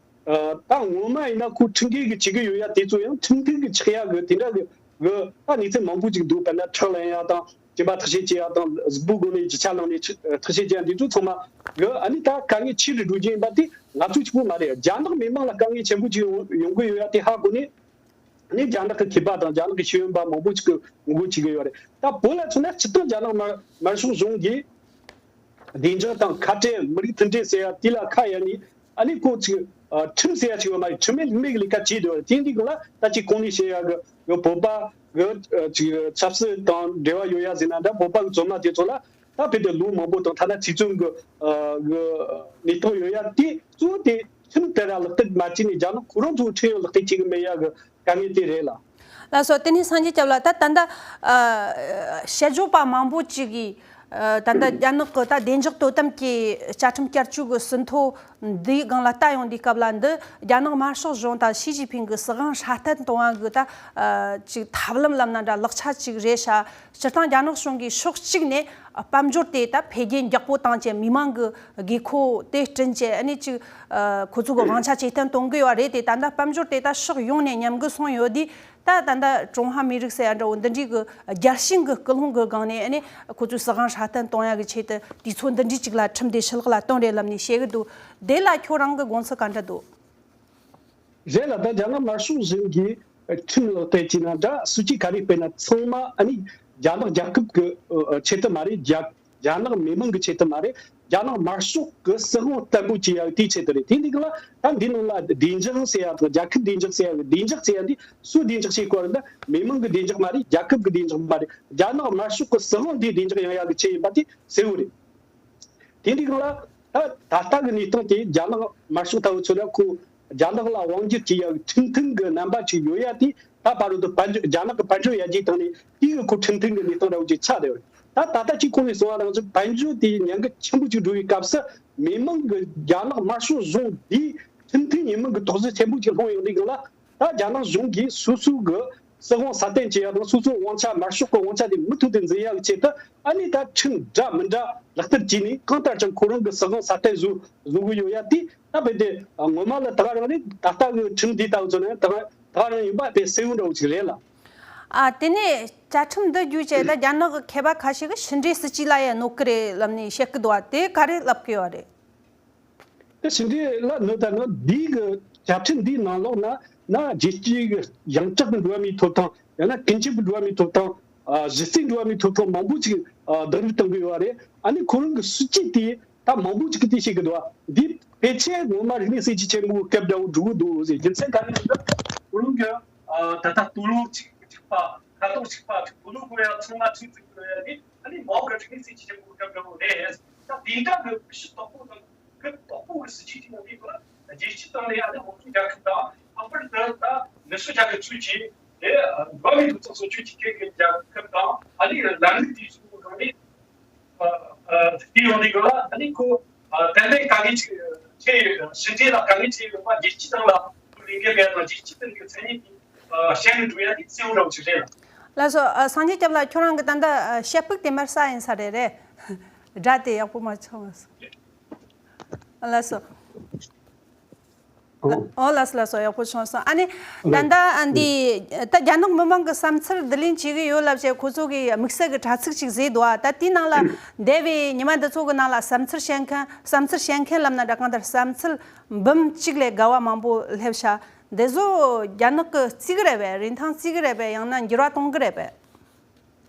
ཨ། ད་ངོ་མ་ཡིན་ན་ཁོ་ཁྲིམས་འགལ་གྱི་བྱེད་ཀྱི་ཡོད་ཡ་དེ་ཚོ་ཡང་ཁྲིམས་མཐུན་གྱི་ཆགས་ཡ་གི་དེ་འདྲ་གི་གི་ད་གནས་ཚུལ་མང་པོ་ཅིག་འདུག་དཔེར་ན་ཁྲག་ལེན་ཡ་དང་སྐྱེས་པ་ཐག་གཅོད་བྱེད་ཡ་དང་གཟུགས་པོའི་སྒོ་ནས་རྒྱུ་ཆ་བླངས་ནས་ཆ་ཐག་གཅོད་བྱེད་ཡ་འདི་ཚོ་ཚང་མ་གི་ཨ་ནི་ད་དཀའ་ངལ་ཆེ་རུ་འགྲོ་རྒྱུ་ཡིན་པ་དེ་ང་ཚོ་གཅིག་པོ་མ་རེད། རྒྱ་ནག་མི་མང་ལ་དཀའ་ངལ་ཆེན་པོ་ཅིག་ཡོང་ཡོང་གི་ཡོད་ཡ་དེ་ཧ་གོ་ནས། ནི་རྒྱ་ནག་གི་མཁས་པ་དང་རྒྱ་ནག་གི་ཤེས་ཡོན་པ་མང་པོ་ཅིག་གིས་ངོ་རྒོལ་བྱེད་ཀྱི་ཡོད་རེད། ད་བོད་ལ་མཚོན་ན་སྤྱིར་བཏང་རྒྱ་ནག་དམར་དམར་ཤོག་གཞུང་གིས་བདེ་འཇགས་དང་ཁ་བྲལ་མི་རིགས་མཐུན་སྒྲིལ་ཟེར་ཡ་དེ་ལ་ཁ་གཡར་ནས་ཨ་ནི་ཁོ་ཅིག་ཨ། ཁྲིམས་ཟེར་ཡ་ཅིག་ཡོད་མ་རེད། ཁྲིམས་མེད་ལུགས་མེད་ཀྱི་ལས་ཀ་བྱས་བསྡད་ཡོད་རེད། དེ་འདི་གི་ལ་ད་ཅིག་གོང་ནས་བཤད་ཡ་གི་གི་བོད་པ་གི་ཨ། ཅིག་ཆབ་སྲིད་དང་འབྲེལ་བ་ཡོད་ཡ་ཟེར་ན་འདྲ། བོད་པ་གི་རྫུན་མ་དེ་ཚོ་ལ། ད་བོད་དུ་ལོ་མང་པོ་དང་ཐ་ན་ཚེ་བཙོན་གྱི་ཨ་གི་གནས་སྟངས་ཡོད་ཡ་དེ་གཙོ་བོ་དེ་ཁྲིམས་དེ་ར་ལག་བསྟར་མ་བྱས་ནས་རྒྱ་ནག་ཁོ་རང་ཚོའི་ཁྲིམས་ཡང་ལག་བསྟར་བྱེད་གི་མེད་ཡ་གི་དཀའ་ངལ་དེ་རེད་ལ། ལགས་སོ། དེ་ནས་སངས་རྒྱས་སྐྱབས་ལགས། ད་ད་ལྟ་ཨ་དཔྱད་བརྗོད་པ་མང་པོ་ཅིག་གིས་ཨ་ད་ལྟ་རྒྱ་ནག་གི་ད་བདེ་འཇགས་དོ་དམ་གྱི་བཅའ་ཁྲིམས་བསྐྱར་བཅོས་ཀྱི་ཟིན་ཐོ་འདིའི་སྒང་ལ་ལྟ་ཡོང་དུས་སྐབས་ལ། འདི་རྒྱ་ནག་དམར་ཤོག་གཞུང་དང་ཞི་ཅིན་ཕིང་གི་སྲིད་དབང་སྲ་བརྟན་གཏོང་བ་གི་ད་ཨ་ཅིག་ཐབས་ལམ་ལབ་ན་འདྲ། ལག་ཆ་ཅིག་རེད་ཤག་སྤྱིར་བཏང་རྒྱ་ནག་གཞུང་གིས་ཕྱོགས་གཅིག་ནས་དཔལ་འབྱོར་དེ་ད་འཕེལ་རྒྱས་མགྱོགས་པོ་བཏང་བྱས། མི་མང་གི་དགོས་མཁོ་དེ་བསྐྲུན་བྱས། ཨ་ནི་ཅིག་ཨ་ཁོ་ཚོ་གི་དབང་ཆ་ཇེ་བརྟན་གཏོང་གི་ཡོད་རེད་དེ། ད་ལྟ་དཔལ་འབྱོར་དེ་ད་ཕྱོགས་ཡོངས་ནས་ཉམས་རྒུད་སོང་ཡོད་དུས། ད་ད་ལྟ་ཀྲུང་ཧྭ་མི་རིགས་ཟེར་ཡ་འདྲ་བོ་འདི་འདྲའི་གི་རྒྱལ་ཞེན་གི་ཀུན་སློང་གི་སྒང་ནས། ཨ་ནི་ཁོ་ཚོའི་སྲིད་དབང་སྲ་བརྟན་གཏོང་ཡ་གི་ཆེད་དུ་དུས་ཚོད་འདི་འདྲའི་ཅིག་ལ་ཁྲིམས་དེ་ཕྱི་ལོགས་ལ་གཏོང་རེད་ལབ་ནས་བཤད་གི་འདུག་དེ་ལ་ཁྱོད་རང་གི་དགོངས་ཚུལ་ག་འདྲ་འདུག་རེད་ལ། ད་རྒྱ་ནག་དམར་ཤོག་གཞུང་གིས་ཁྲིམས་ལག་བསྟར་བྱས་ན་འདྲ། སྲིད་ཇུས་ག་རེ་སྤེལ་ན་ཚང་མ་ཨ་ནི་རྒྱ་ནག་རྒྱལ་ཁབ་ཀྱི་ཨ་ཆེད་དུ་མ་རེད། རྒྱ་རྒྱ་ནག་མི་མང་གི་ཆེད་དུ་མ་རེད། རྒྱ་ནག་དམར་ཤོག་གི་སྲིད་དབང་བརྟན་པོ་བྱེད་ཡག་དེའི་ཆེད་དུ་རེད། དེ་འདི་ག་ལ་ད་འདི་ནང་ལ་བདེ་འཇགས་ཟེར་ཡ་དང་རྒྱལ་ཁབ་བདེ་འཇགས་ཟེར་ཡ་གི་བདེ་འཇགས་ཟེར་ཡ་འདི་སུ་བདེ་འཇགས་བྱེད་དགོས་རེད། ད་མི་མང་གི་བདེ་འཇགས་མ་རེད། རྒྱལ་ཁབ་ཀྱི་བདེ་འཇགས་མ་རེད། རྒྱ་ནག་དམར་ཤོག་གི་སྲིད་དབང་འདི་བདེ་འཇགས་ཡོང་ཡག་གི་ཆེད་ཡིན་པ་དེ་གསལ་བོ་རེད། དེ་འདི་གང་ལ་ད་ད་ལྟ་གི་གནས་སྟངས་དེ་རྒྱ་ནག་དམར་ཤོག་ལྟ་བུ་ཚོ་ལ་ཁོ་རྒྱ་ནག་ལ་དབང་སྒྱུར་བྱེད་ཡག་ཁྲིམས་མཐུན་གྱི་རྣམ་པ་ཅིག་ཡོད་ཡ་དེ་ད་བར་དུ་དཔལ་འབྱོར་རྒྱ་ནག་གི་དཔལ་འབྱོར་ཡར་རྒྱས་བཏང་ནས་དེ་གི་ཁོ་ཁྲིམས་མཐུན་གྱི་གནས་སྟངས་འདྲ་བོ་ཅིག་ཆགས་བསྡད་ཡོད། ད་ད་ལྟ་ཅིག་གོང་ནས་གསུངས་པ་ནང་བཞིན་དཔལ་འབྱོར་དེ་ཉེན་ཁ་ཆེན་པོ་ཅིག་འགྲོ་བའི་སྐབས་སུ་མི་མང་གི་རྒྱ་ནག་དམར་ཤོག་གཞུང་འདིས་ཁྲིམས་མཐུན་མི་མང་གི་དོགས་གཞི་ཆེན་པོ་ཅིག་སློང་ཡོང་དུས་སྒང་ལ། ད་རྒྱ་ནག་གཞུང་གིས་སོ་སོའི་གི་སྲིད་དབང་སྲ་བརྟན་བྱེད་ཡ་དང་། སོ་སོའི་དབང་ཆ་དམར་ཤོག་གི་དབང་ཆ་དེ་མུ་མཐུད་དུ་འཛིན་ཡ་གི་ཆེད་དུ་ཨ་ནི་ད་ཁྲིམས་འདྲ་མི་འདྲ་ལག་བསྟར་བྱས་ནས་གང་ལྟར་ཀྱང་ཁོ་རང་གི་སྲིད་དབང་སྲ་བརྟན་བཟོ་བཟོ་གི་ཡོད་ཡ་དེ་ད་རྦད་དེ་ངོ་མ་ལ་ད་ག་རང་རེད། ད་ལྟ་གི་ཁྲིམས་འདི་ལྟ་བུ་ཚོ་ནི་ད་ག་ད་ག་རང་ཡིན་པ་དེ་གསལ་བོ་འདྲ་བོ་ཅིག་རེད་ལ། ཨ། དེ་ནས་བཅའ་ཁྲིམས་འདི་བརྒྱུད་བྱས་ད་རྒྱ་ནག་གི་མཁས་པ་ཁ་ཤས་ཀྱིས་ཕྱི་འབྲེལ་སྲིད་ཇུས་ལ་ཡང་གནོད་ཀྱི་རེད་ལབ་ནས་བཤད་ཀྱི་འདུག་བ། དེ་ག་རེ་ལབ་ཀྱི་ཡོད་རེད། དེ་ཕྱི་འབྲེལ་ལ་གནོད་ད་ནི་འདི་གི་བཅའ་ཁྲིམས་འདིའི་ནང་ལོགས་ན་ན་རྒྱལ་སྤྱིའི་གི་ཡོངས་གྲགས་ཀྱི་འགྲོ་བ་མིའི་ཐོབ་ཐང་། ཡང་ན་ཀུན་ཁྱབ་ཀྱི་འགྲོ་བ་མིའི་ཐོབ་ཐང་། ཨ། གཞི་རྩའི་འགྲོ་བ་མིའི་ཐོབ་ཐང་མང་པོ་ཅིག་ཨ་བསྡུར་གཏོང་གི་ཡོད་རེད། ཨ་ནི་ཁོ་རང་གི་སྲིད་ཇུས་དེ་ད་མང་པོ་ཅིག་གིས་དེ་བཤད་ཀྱི་འདུག་བ། འདི་ཕལ་ཆེར་ངོ་མ་རིག་གནས་སྲིད་ཇུས་ཆེན་མོའི་སྐབས་འདྲ་བོ་འགྲོ་གི་འདུག་ཟེར། རྒྱུ་མཚན་ག་རེ་ཡིན་ན་ཁོ་རང་གི་ཨ་ད་ལྟ་དུག་ལོག་གཅིག་གཅིག་པ་ཁ་དོག་གཅིག་པ་གཅིག་དུག་ལོག་དགོས་ཡ་ཚང་མ་ཁྲིམས་བཙུགས་དགོས་ཡ་དེ་ཨ་ནི་མའོ་གི་རིག་གནས་སྲིད་ཇུས་ཆེན་མོའི་སྐབས་འདྲ་བོ་རེད། ད་དེ་འདྲ་གི་ཕྱི་དོག་པོ་དང་། གི་དོག་པོ་གི་སྲིད་ཇུས་དེ་ཡང་དེ་ཁོ་ན་རྒྱལ་སྤྱི་སྟེང་ནས་ཨ་ནི་དམངས་གཙོ་རྒྱལ་ཁབ་དང་། ལྷག་པར་དུ་ད་ནུབ་ཕྱོགས་རྒྱལ་ཁབ་ཚོས་ཀྱིས་དེ་འགྲོ་བ་མིའི་ཐོབ་ཐང་སྲུང་སྐྱོབ་བྱེད་མཁན་གྱི་རྒྱལ་ཁབ་དང་། ཨ་ནི་ལམ་ལུགས་དེའི་གཞུང་གི་སྒང་ནས་ཨ་ཨ་དེ་ཡོང་དུས་སྒང་ལ་ཨ་ནི་ཁོ་ཨ་ཏན་ཏན་དཀའ་ངལ་ཅིག་འཕྲད་ཡོད། ཕྱི་འབྲེལ་ལ་དཀའ་ངལ་འཕྲད་ཡོད་པ་རྒྱལ་སྤྱི་སྟེང་ལ་ཁོ་ལས་འགན་སྤེལ་དང་རྒྱལ་སྤྱི་སྟེང་གི་མཚན་སྙན་དེ་ཨ་བཤད་ནས་འགྲོ་ཡ་དེ་གསལ་བོ་འདྲ་བོ་ཅིག་རེད། ལགས་སོ། ཨ་སངས་རྒྱས་སྐྱབས་ལགས། ཁྱོད་རང་གི་ད་ལྟ་ཨ་བཤད་ཕུགས་དེ་མར་ས་ཡིན་ས་རེད། རེད། སྒྲ་དེ་ཡག་པོ་མ་བྱུང་བ་སོང་། ལགས་སོ། ཨོ། ཨོ་ལགས་སོ་ལགས་སོ། ཡག་པོ་བྱུང་སོང་། ཨ་ནི་ད་ལྟ་འདི་ད་རྒྱ་ནག་མི་མང་གི་བསམ་ཚུལ་བསྡུ་ལེན་བྱེད་ཀྱི་ཡོད་ལབ་བྱས་ཁོ་ཚོ་གིས་དམིགས་བསལ་གྱི་དྲ་ཚིགས་ཅིག་བཟོས་འདུག་ཨ། ད་དེའི་ནང་ལ་འདས་པའི་ཉི་མ་འདི་ཚོ་གི་ནང་ལ་བསམ་ཚུལ་བཤད་མཁན་བསམ་ཚུལ་བཤད་མཁན་ལབ་ན་འདྲ། གང་ལྟར་བསམ་ཚུལ་འབུམ་གཅིག་ལས་བརྒལ་བ་མང་པོ་སླེབས་ཤག་འདི་ཚོ་རྒྱ་ནག་གིས་བརྩི་གི་རེད་པས། རིན་ཐང་བརྩི་གི་རེད་པས། ཡང་ན་འགྱུར་བ་གཏོང་གི་རེད་པས།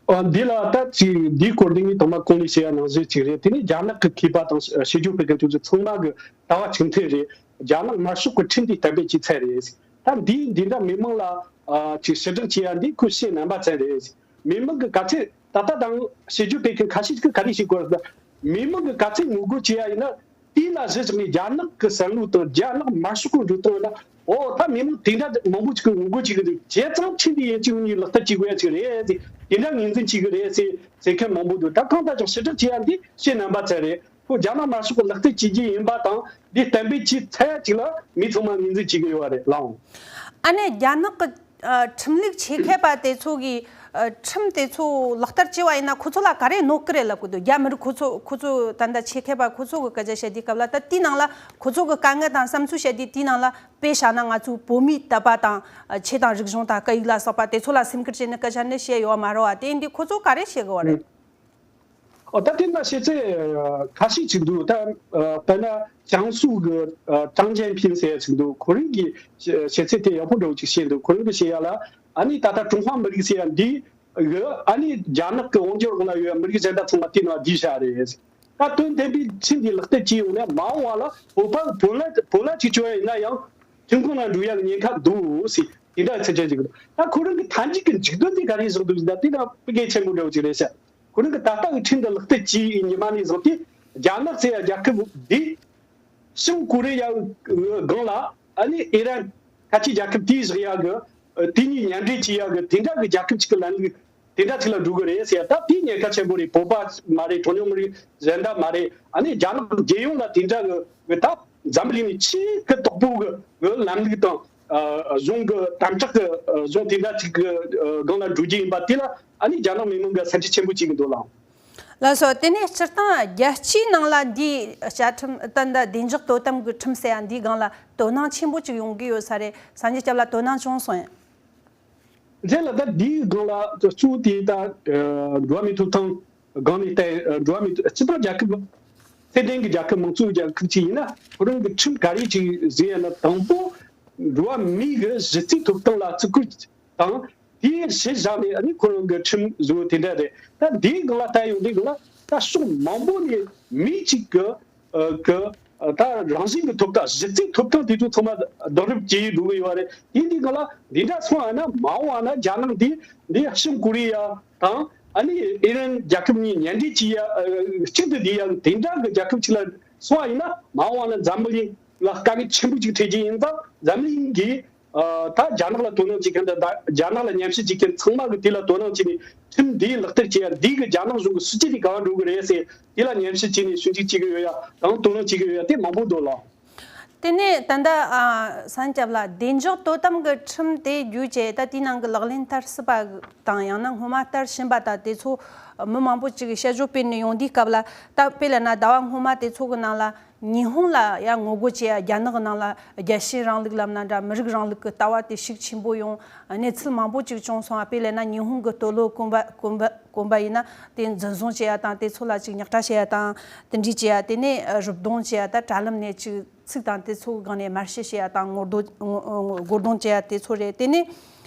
ཨ། འདི་ལ་ད་ཅིག་འདིའི་སྐོར་འདི་ངས་དང་མ་གོང་ནས་བཤད་ཡ་ནང་བཞིན་ཅིག་རེད། དེ་ནི་རྒྱ་ནག་གི་མཁས་པ་དང་དཔྱད་བརྗོད་སྤེལ་མཁན་དེ་ཚོ་ཚང་མ་གི་ལྟ་བ་གཅིག་མཐུན་རེད། རྒྱ་ནག་དམར་ཤོག་གི་ཁྲིམས་འདི་གཏན་འབེབས་བྱས་ཚར་རེད། ད་འདིས་འདི་འདྲ་མི་མང་ལ་ཨ་ཅིག་ཕྱིར་བསྒྲགས་བྱེད་ཡ་འདི་ཁོ་ཕྱིའི་རྣམ་པ་ཅན་རེད། མི་མང་གི་ག་ཚད་ད་ལྟ་དང་དཔྱད་བརྗོད་སྤེལ་མཁན་ཁ་ཤས་ཀྱིས་ག་རེ་བཤད་དགོས་རེད་ཟེར་ན། མི་མང་གི་ག་ཚད་ངོ་རྒོལ་བྱེད་ཡ་ཡིན་ན། དེ་ལ་གཞི་བཞག་ནས་རྒྱ་ནག་གི་བསམ་བློ་དང་རྒྱ་ནག་དམར་ཤོག་གི་འགྲོ་སྟངས་ཡིན་ན། འོ་ད་མི་མང་དེ་འདྲ་མང་པོ་ཅིག་གིས་ངོ་རྒོལ་བྱེད་ཀྱི་འདུག་བྱས་ཙང་ཁྲིམས་དེ་ཡིན་གཅིག་མིན་གཉིས་ལག་བསྟར་བྱེད་དགོས་ཡ་ཅིག་རེད་ཟེར། དེ་འདྲ་ངོས་འཛིན་བྱེད་ཀྱི་རེད་ཟེར་ཟེར་མཁན་མང་པོ་འདུག་ད་གང་ལྟར་ཀྱང་ཕྱིར་བསྒྲགས་བྱེད་ཡ་འདི་ཕྱིའི་རྣམ་པ་ཅན་རེད། ཁོ་རྒྱ་ནག་དམར་ཤོག་གིས་ལག་བསྟར་བྱེད་ཀྱི་ཡིན་པ་དང་འདི་གཏན་འབེབས་བྱས་ཚར་ཡ་ཅིག་ལ་མི་ཚང་མ་ངོས་འཛིན་བྱེད་ཀྱི་ཡོད་པ་རེད་ལགས། ཨ་ནི་རྒྱ་ནག་གི་ ཨ། ཁྲིམས་ལུགས་ཆེད་མཁས་པ་དེ་ཚོ་གིས། ཨ། ཁྲིམས་དེ་ཚོ་ལག་བསྟར་བྱས་པ་ཡིན་ན་ཁོ་ཚོ་ལ་ག་རེ་གནོད་ཀི་རེད་ལབ་གི་འདུག་རྒྱ་མི་རིགས་ཁོ་ཚོ་ཁོ་ཚོ་ད་ལྟ་ཆེད་མཁས་པ་ཁོ་ཚོ་གི་སྐད་ཆ་བཤད་དུས་སྐབས་ལ། ད་དེའི་ནང་ལ་ཁོ་ཚོ་གི་དཀའ་ངལ་དང་བསམ་ཚུལ་བཤད་དུས། དེའི་ནང་ལ་དཔེ་བཞག་ན་ང་ཚོའི་བོད་མིའི་དད་པ་དང་། ཨ། ཆོས་དང་རིག་གཞུང་དང་སྐད་ཡིག་ལ་སོགས་པ་དེ་ཚོ་ལ་སེམས་ཁུར་བྱས་ནས་སྐད་ཆ་འདི་བཤད་ཡོད་མ་རེད་བ། དེ་ཡིན་དུས་ཁོ་ཚོ་ག་རེ་བཤད་གི་བ་རེད། ཨོ། ད་དེ་ན་བཤད་ཚད་ཁ་ཤས་ཅིག་འདུག་ད་དཔེར་ན་ཅང་སུའུ་གི་ཀྲང་ཅན་ཕིན་ཟེར་ཡ་ཅིག་འདུག་ཁོ་རང་གིས་བཤད་ཚད་དེ་ཡག་པོ་འདྲ་བོ་ཅིག་བཤད་འདུག་ཁོ་རང་གིས་བཤད་ཡ་ལ། ཨ་ནི་ད་ལྟ་ཀྲུང་ཧྭ་མི་རིགས་ཟེར་ཡ་འདི་གི། ཨ་ནི་རྒྱ་ནག་གི་དབང་སྒྱུར་འོག་ལ་ཡོད་མི་རིགས་གཞན་དག་ཚང་མ་དེ་ནང་བསྡུས་བཞག་རེད། ད་དོན་དམ་པའི་ཁྲིམས་འདི་ལག་བསྟར་བྱས་ཡོང་ན་མ་འོངས་པ་ལ་བོད་པ་བོད་ལ་བོད་ལ་ཅིག་བྱོས་ཡིན་ན་ཡང་ཁྲིམས་ཁང་ལ་འགྲོ་ཡག་ཉེན་ཁ་འདུག་ཟེར་དེ་འདྲ་ཚིག་ཆ་ཅིག་འདུག་ད་ཁོ་རང་གི་མཐའ་མཇུག་གི་མཇུག་དོན་དེ་ག་རེ་བཟོ་འདུག་ཟེར་ན། དེ་ནང་དཔེ་གལ་ཆེན་པོ་འདྲ་བོ་ཅིག་རེད་ཤག་ཁོ་རང་གི་ད་ལྟ་གི་ཁྲིམས་འདི་ལག་བསྟར་བྱས་ཉི་མ་ནས་བཟུང་སྟེ། རྒྱ་ནག་ཟེར་ཡ་རྒྱལ་ཁབ་འདི་བྱང་ཀོ་རི་ཡའི་སྒང་ལ། ཨ་ནི་ཨི་རན་ཁ་ཆེ་རྒྱལ་ཁབ་དེའི་བཞག་ཡ་གི། ཨ། དེ་གཉིས་མཉམ་འབྲེལ་བྱེད་ཡ་གི་དེ་འདྲ་གི་རྒྱལ་ཁབ་ཅིག་གི་ལམ་ལུགས་དེ་འདྲ་ཅིག་ལ་འགྲོ་གི་རེད་ཟེར་ཡ། ད་དེ་ཉེན་ཁ་ཆེན་པོ་རེད། བོད་པ་མ་རེད། གྲངས་ཉུང་མི་རིགས་གཞན་དག་མ་རེད། ཨ་ནི་རྒྱ་ནག་རྒྱལ་ཡོངས་ལ་དེ་འདྲ་གི་གི་ད་འཛམ་བུ་གླིང་ནས་ཆེས་གི་དོག་པོ་གི་གི་ལམ་ལུགས་དང་། ཨ། གཞུང་གི་དམ་དྲག་གི་གཞུང་དེ་འདྲ་ཅིག་གི་སྒང་ལ་འགྲོ་རྒྱུ་ཡིན་པ་དེ་ལ། ཨ་ནི་རྒྱ་ནག་མི་མང་གི་སེམས་ཁྲལ་ཆེན་པོ་ཅིག་འདུག་ལགས། ལགས་སོ། དེ་ནས་སྤྱིར་བཏང་རྒྱལ་སྤྱིའི་ནང་ལ་འདིའི་བཅའ་ཁྲིམས། ད་ལྟ་བདེ་འཇགས་དོ་དམ་གྱི་ཁྲིམས་ཟེར་ཡ་འདིའི་སྒང་ལ་དོ་སྣང་ཆེན་པོ་ཅིག་ཡོང་གི་ཡོད་ས་རེད། སངས་རྒྱས་སྐྱབས་ལ་དོ་སྣང་བྱུང་སོང་ཡང་། རེད་ལ། ད་འདིའི་སྒང་ལ་གཙོ་བོ་དེ་ད་འགྲོ་བ་མིའི་ཐོབ་ཐང་སྒང་ནས་བལྟས། འགྲོ་བ་མིའི་སྤྱི་པ་རྒྱལ་ཁབ་ཚད་ལྡན་གྱི་རྒྱལ་ཁབ་མང་གཙོའི་རྒྱལ་ཁབ་ཅིག་ཡིན་ན་ཁོ་རང་གི་ཁྲིམས་ག་རེ་ཅིག་བཟོས་ཡ་ན། དང་པོ་འགྲོ་བ་མིའི་གི་གཞི་རྩའི་ཐོབ་ཐང་ལ་བརྩི་བཀུར་དང་། དེའི་གཞི་བཞག་ནས་ཨ་ནི་ཁོ་རང་གི་ཁྲིམས་བཟོ་དེ་འདྲ་རེད། ད་འདིའི་སྒང་ལ་ལྟ་ཡོང་དུས་སྒང་ལ་ད་ཕྱོགས་མང་པོ་ནས་མི་གཅིག་གི་ཨ་གི་ཨ་ད་རང་བཞིན་གྱི་ཐོབ་ཐང་། གཞི་རྩའི་ཐོབ་ཐང་དེ་ཚོ་ཚང་མ་རྡོག་རོལ་བྱས་འགྲོ་གི་ཡོད་རེད། དེ་འདིའི་སྒང་ལ་འདི་འདྲ་སོང་བ་ན་མ་འོངས་པ་ན་རྒྱ་ནག་འདི་འདི་བྱང་ཀོ་རི་ཡ་དང་ཨ་ནི་ཨི་རན་རྒྱལ་ཁབ་གཉིས་མཉམ་འབྲེལ་བྱས་ཡ། ཨ་གཅིག་ཏུ་བསྡུས་ཡ་དེ་འདྲ་གི་རྒྱལ་ཁབ་ཅིག་ལ་སོང་བ་ཡིན་ན་མ་འོངས་པ་ན་འཛམ་བུ་གླིང་ལ་དཀའ་ངལ་ཆེན་པོ་ཅིག་འཕྲད་རྒྱུ་ཡིན་ཙང་། འཛམ་གླིང་གིས་ཨ་ད་རྒྱ་ནག་ལ་དོ་སྣང་བྱེད་མཁན་དང་། ད་རྒྱ་ནག་ལ་ཉམས་ཞིབ་བྱེད་མཁན་ཚང་མ་གིས་དེ་ལ་དོ་སྣང་བྱས་ནས་ཁྲིམས་འདི་ལག་བསྟར་བྱེད་ཡ། འདི་གིས་རྒྱ་ནག་གཞུང་གི་སྲིད་ཇུས་དེ་ག་པར་འགྲོ་གི་རེད་ཟེར་དེ་ལ་ཉམས་ཞིབ་བྱས་ནས་ཞིབ་འཇུག་བྱེད་ཀྱི་ཡོད་ཡ་དང་དོ་སྣང་བྱེད་ཀྱི་ཡོད་ཡ་དེ་མང་པོ་འདུག་ལགས། དེ་ནས་ད་ལྟ་ཨ་སངས་རྒྱས་སྐྱབས་ལགས། བདེ་འཇགས་དོ་དམ་གྱི་ཁྲིམས་དེ་བརྒྱུད་བྱས་ད་དེའི་ནང་གི་ལག་ལེན་བསྟར་སྲིད་པ་དང་། ཡང་ན་སྔོན་མ་བསྟར་བཞིན་པ་དང་དེ་ཚོ་མི་མང་པོ་ཅིག་གིས་དཔྱད་བརྗོད་སྤེལ་ནས་ཡོང་དུས་སྐབས་ལ། ད་དཔེ་ལབ་ན་ཟླ་བ་སྔོན་མ་དེ་ཚོ་གི་ནང་ལ་ཉི་ཧོང་ལ་ཡང་ངོ་རྒོལ་བྱེད་ཡ། རྒྱ་ནག་གི་ནང་ལ་རྒྱལ་སྤྱིའི་རིང་ལུགས་ལབ་ན་འདྲ། མི་རིགས་རིང་ལུགས་ཀྱི་ལྟ་བ་དེ་ཤུགས་ཆེན་པོ་ཡོང་གནས་ཚུལ་མང་པོ་ཅིག་བྱུང་སོང་། དཔེ་ལབ་ན་ཉི་ཧོང་གི་སྟོད་ལུང་དགོན་པ་དགོན་པ་དགོན་པ་ཡིན་ན་དེ་འཛིན་བཟུང་བྱེད་ཡ་དང་། དེ་ཚོ་ལ་ཅིག་རྙོག་དྲ་བྱེད་ཡ་དང་དེ་འདྲས་བྱེད་ཡ། དེ་ནས་རུབ་རྡུང་བྱེད་ཡ། ད་དྲ་ལམ་ནས་ཅིག་ཚིག་དང་དེ་ཚོ་གི་སྒང་ནས་དམར་གསོད་བྱེད་ཡ་དང་ངོ་རྡུང་ངོ་ངོ་རྡུང་བྱེད་ཡ་དེ་ཚོ་རེད། དེ་ནས་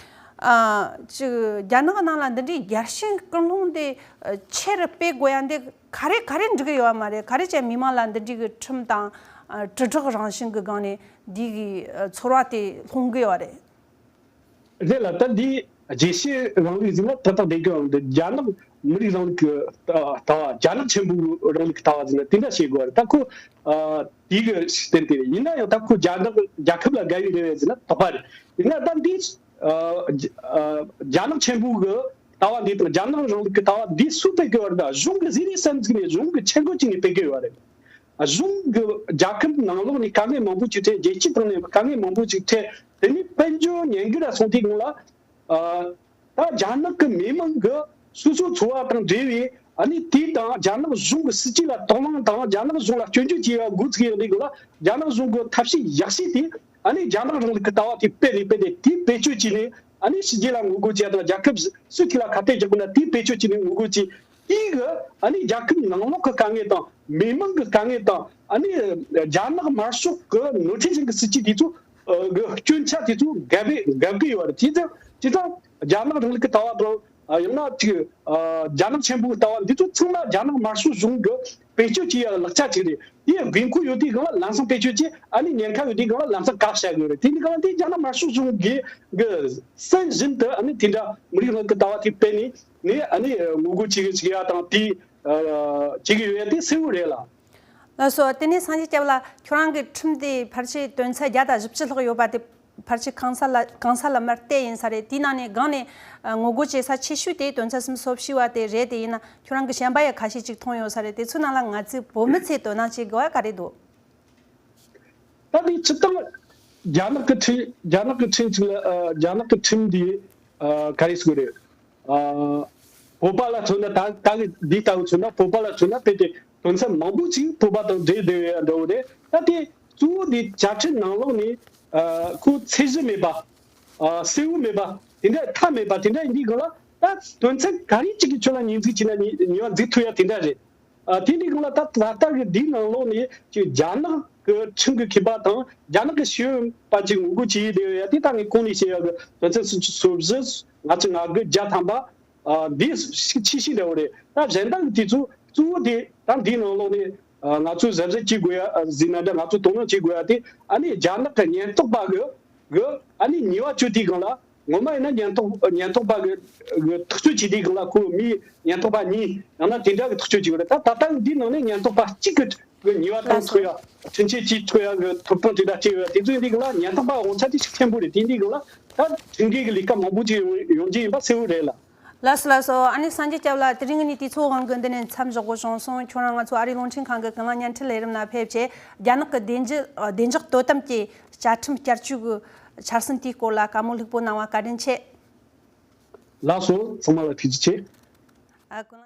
ཨ་ཅིག་རྒྱ་ནག་ནང་ལ་འདི་འདྲའི་རྒྱལ་སྤྱིའི་ཀུན་སློང་དེ་ཨ་ཆེ་རུ་སྤེལ་དགོས་ཡ་འདི་ག་རེ་ག་རེ་འགྲིག་གི་ཡོད་མ་རེད། ག་རེ་བྱས་མི་མང་ལ་འདི་འདྲའི་གི་ཁྲིམས་དང་ཨ་དྲིལ་བསྒྲགས་རང་བཞིན་གི་སྒང་ནས་འདི་གི་ཨ་ཚོར་བ་དེ་སློང་གི་ཡོད་རེད། རེད་ལ། ད་འདི་རྒྱལ་སྤྱིའི་རིང་ལུགས་ཟེར་ན་ཏག་ཏག་བསྡད་ཀྱི་ཡོད་རེད། རྒྱ་ནག་མི་རིགས་རིང་ལུགས་ཀྱི་ལྟ་བ། རྒྱ་ནག་ཆེན་པོའི་རིང་ལུགས་ཀྱི་ལྟ་བ་ཟེར་ན་དེ་འདྲ་བྱེད་དགོས་རེད། ད་ཁོ་ཨ་དེའི་གི་ཤུགས་རྐྱེན་དེ་རེད། ཡིན་ན་ཡང་ད་ཁོ་རྒྱ་ནག་རྒྱལ་ཁབ་ལ་དགའ་བའི་རེ་བ་ཟེར་ན་དོགས་པ་རེད། ཡིན་ན་ད་འདི་ཨ་རྒྱ་ཨ་རྒྱ་ནག་ཆེན་པོའི་གི་ལྟ་བ་འདི་དང་རྒྱ་ནག་རིང་ལུགས་ཀྱི་ལྟ་བ་འདི་སུས་སྤེལ་གི་ཡོད་རེད། ད་གཞུང་གི་ཟས་རིགས་སམ་ཟིག་ནས་གཞུང་གི་ཆས་གོས་ཅིག་ནས་སྤེལ་གི་ཡོད་རེད། གཞུང་གི་རྒྱལ་ཁབ་ནང་ལོགས་ནས་དཀའ་ངལ་མང་པོ་ཅིག་འཕྲད། རྒྱལ་སྤྱིའི་ཐོག་ནས་དཀའ་ངལ་མང་པོ་ཅིག་འཕྲད། དེ་ནས་དཔལ་འབྱོར་ཉམས་རྒུད་ལ་སོང་དུས་སྒང་ལ། ཨ་ད་རྒྱ་ནག་གི་མི་མང་གི་སོ་སོའི་འཚོ་བ་དང་འབྲེལ་བའི་ཨ་ནི་དེ་དང་རྒྱ་ནག་གཞུང་གི་སྲིད་ཇུས་ལ་དོགས་སློང་དང་རྒྱ་ནག་གཞུང་ལ་སྐྱོན་བརྗོད་བྱེད་ཡ་འགོ་ཚུགས་ཡོང་དུས་སྒང་ལ། རྒྱ་ནག་གཞུང་གི་ཐབས་ཤེས་ཡག་ཤོས་དེ་ཨ་ནི་རྒྱ་ནག་རིང་ལུགས་ཀྱི་ལྟ་བ་དེ་སྤེལ་རེ་སྤེལ་ཏེ་དེ་བེད་སྤྱོད་བྱས་ནས། ཨ་ནི་ཕྱི་རྒྱལ་ལ་ངོ་རྒོལ་བྱས་དང་། རྒྱལ་ཁབ་སུའི་ཐད་ལ་ཁ་གཏད་རྒྱག་དགོས་ན་དེ་བེད་སྤྱོད་བྱས་ནས་ངོ་རྒོལ་བྱས། དེའི་གི་ཨ་ནི་རྒྱལ་ཁབ་ནང་ལོགས་ཀྱི་དཀའ་ངལ་དང་མི་མང་གི་དཀའ་ངལ་དང་། ཨ་ནི་རྒྱ་ནག་དམར་ཤོག་གི་ནོར་འཁྲུལ་ཅན་གྱི་སྲིད་ཇུས་དེ་ཚོ་གི་སྐྱོན་ཆ་དེ་ཚོ་འགེབས་འགེབས་ཀྱི་ཡོད་རེད། དེ་ཚོ་དེ་ཚོ་རྒྱ་ནག་རིང་ལུགས་ཀྱི་ལྟ་བ་དང་། ཡང་ན་ཅིག་རྒྱ་ནག་ཆེན་པོའི་ལྟ་བ་འདི་ཚོ་ཚང་མ་རྒྱ་ནག་དམར་ཤོག་གཞུང་གིས་བེད་སྤྱོད་བྱེད་ཡ་ལག་ཆ་ཅིག་རེད། དེའི་དགོས་མཁོ་ཡོད་དུས་སྒང་ལ་ལམ་སང་བེད་སྤྱོད་བྱས། ཨ་ནི་ཉེན་ཁ་ཡོད་དུས་སྒང་ལ་ལམ་སང་བཀག་བཞག་དགོས་རེད། དེ་འདི་སྒང་ལ་འདི་རྒྱ་ནག་དམར་ཤོག་གཞུང་གི་གི་སྲིད་བཞིན་དུ་ཨ་ནི་དེ་འདྲ་མི་རིགས་རང་གི་ལྟ་བ་དེ་སྤེལ་ནས་ནས་ཨ་ནི་ངོ་རྒོལ་བྱེད་ཀྱི་བྱེད་ཡ་དང་དེ་བྱེད་ཀྱི་ཡོད་ཡ་དེ་གསལ་བོ་རེད་ལ། ལགས་སོ། དེ་ནས་སངས་རྒྱས་སྐྱབས་ལགས། ཁྱོད་རང་གི་ཁྲིམས་དེ་ཕལ་ཆེར་དོན་ཚན་བརྒྱ་དང་བཞི་བཅུ་ལྷག་ཡོད་པ་དེ་ཕལ་ཆེར་གང་ས་ལ་གང་ས་ལ་མར་བལྟས་ཡིན་ས་རེད། དེའི་ནང་ནས་སྒང་ནས་ངོ་རྒོལ་བྱེད་ས་ཆེ་ཤོས་དེ་དོན་ཚན་སུམ་ཅུ་སོ་བཞི་བ་དེ་རེད། དེ་ཡིན་ན་ཁྱོད་རང་གི་གཞན་པ་ཡང་ཁ་ཤས་ཅིག་མཐོང་ཡོད་ས་རེད། དེ་ཚོའི་ནང་ལ་ང་ཚོའི་བོད་མི་ཚོས་དོ་སྣང་བྱེད་དགོས་པ་ག་རེ་འདུག་ད་དེ་སྤྱིར་བཏང་ རྒྱ་ནག་གི་ཁྲིམས་རྒྱ་ནག་གི་ཁྲིམས་གཅིག་ལ་ཨ་རྒྱ་ནག་གི་ཁྲིམས་འདི་ཨ་ག་རེ་ཟེར་དགོས་རེད། ཨ་བོད་པ་ལ་མཚོན་ན་ད་ད་གི་འདི་ལྟ་བུ་མཚོན་ན་བོད་པ་ལ་མཚོན་ན་དཔེ་དེ་དོན་ཚན་མང་པོ་ཅིག་བོད་པ་དང་འབྲེལ་བསྡད་ཡོད་འདྲ་བོ་རེད། ད་དེ་གཙོ་བོ་དེ་བཅའ་ཁྲིམས་ནང་ལོགས་ནས་ཨ་ཁོ་ཚད་གཞི་མེད་པ། ཨ་གསལ་བོ་མེད་པ། དེ་འདྲ་མཐའ་མེད་པ་དེ་འདྲ་ཡིན་དུས་སྒང་ལ་ད་དོན་ཚན་ག་རེ་གཅིག་གི་ཆོད་ལ་ཉེས་འཛུགས་བྱས་ན་ཉེས་ཉེས་པ་འཛུགས་ཐུབ་ཡ་དེ་འདྲ་རེད། ཨ་དེ་འདྲའི་སྒང་ལ་ད་ད་ལྟ་གི་འདིའི་ནང་ལོགས་ནས་ཅིག་རྒྱ་ནག་གི་ཁྲིམས་ཀྱི་མཁས་པ་དང་རྒྱ་ནག་གི་ཤེས་ཡོན་པ་ཅིག་ངོ་རྒོལ་བྱེད་ཡི་བསྡད་ཡོད་ཡ་དེ་ད་ངས་གོང་ནས་བཤད་ཡ་གི་དོན་ཚན་སུམ་ཅུ་སོ་བཞི། ལྔ་བཅུ་ང་དགུ། བརྒྱ་ཐམ་པ། ཨ་འདི་ཞིག་ཆེ་ཤོས་འདྲ་བོ་རེད། ད་གཞན་དག་གི་དེ་ཚོ་གཙོ་བོ་དེ་ད་འདིའི་ནང་ལོགས་ནས་ཨ་ང་ཚོས་གཟབ་གཟབ་བྱེད་དགོས་ཡ་ཨ་ཟེར་ན་འདྲ། ང་ཚོས་དོ་སྣང་བྱེད་དགོས་ཡ་དེ་ཨ་ནི་རྒྱ་ནག་གི་ཉེན་རྟོག་པ་གི་གི་ཨ་ནི་ཉེས་པ་གཅོད་དུས་སྒང་ལ་ངོ་མ་ཡིན་ན་ཉེན་རྟོག་ཉེན་རྟོག་པ་གི་གི་ཐག་གཅོད་བྱེད་དུས་སྒང་ལ་ཁོ་མི་ཉེན་རྟོག་པ་གཉིས་ཡང་ན་དེ་འདྲ་གི་ཐག་གཅོད་བྱེད་དགོས་རེད། ད་ད་ལྟ་འདིའི་ནང་ནས་ཉེན་རྟོག་པ་གཅིག་གི་གི་ཉེས་པ་བཏང་ཐུབ་ཡ། ཁྲིམས་ཆད་གཅོད་ཐུབ་ཡ་གི་ཐོབ་ཐང་དེ་འདྲ་སྤྲད་ཡོད་ཡ། དེ་ཚོའི་འདི་གི་ལ་ཉེན་རྟོག་པ་འོང་ཚད་དེ་ཤུགས་ཆེན་པོ་རེད། དེ་འདི་གི་ལ་ད་ཁྲིམས་འགལ་གི་ལས་ཀ་མང་པོ་ཅིག་ཡོང་ཡོང་རྒྱུ་ཡིན་པ་གསལ་བོ་རེད་ལ། ལགས་སོ་ལགས་སོ། ཨ་ནི་སངས་རྒྱས་སྐྱབས་ལགས། དེ་རིང་གི་ནི་དུས་ཚོད་དབང་གིས་འདི་ནས་མཚམས་བཞག་དགོས་བྱུང་སོང་། ཁྱོད་རང་ང་ཚོ་ཨ་རིའི་རླུང་འཕྲིན་ཁང་གི་ཀུན་གླེང་བརྙན་འཕྲིན་ལས་རིམ་ལ་ཕེབས་བྱས་རྒྱ་ནག་གི་བདེ་འཇགས་བདེ་འཇགས་དོ་དམ་གྱི་བཅའ་ཁྲིམས་བསྐྱར་བཅོས་ཀྱི་འཆར་ཟིན་དེའི་སྐོར་ལ་བཀའ་མོལ་ལྷུག་པོ་གནང་བ་བཀའ་དྲིན་ཆེ། ལགས་སོ། ཚང་མ་ལ་ཐུགས་རྗེ་ཆེ། ཨ། ཀུན་གླེང་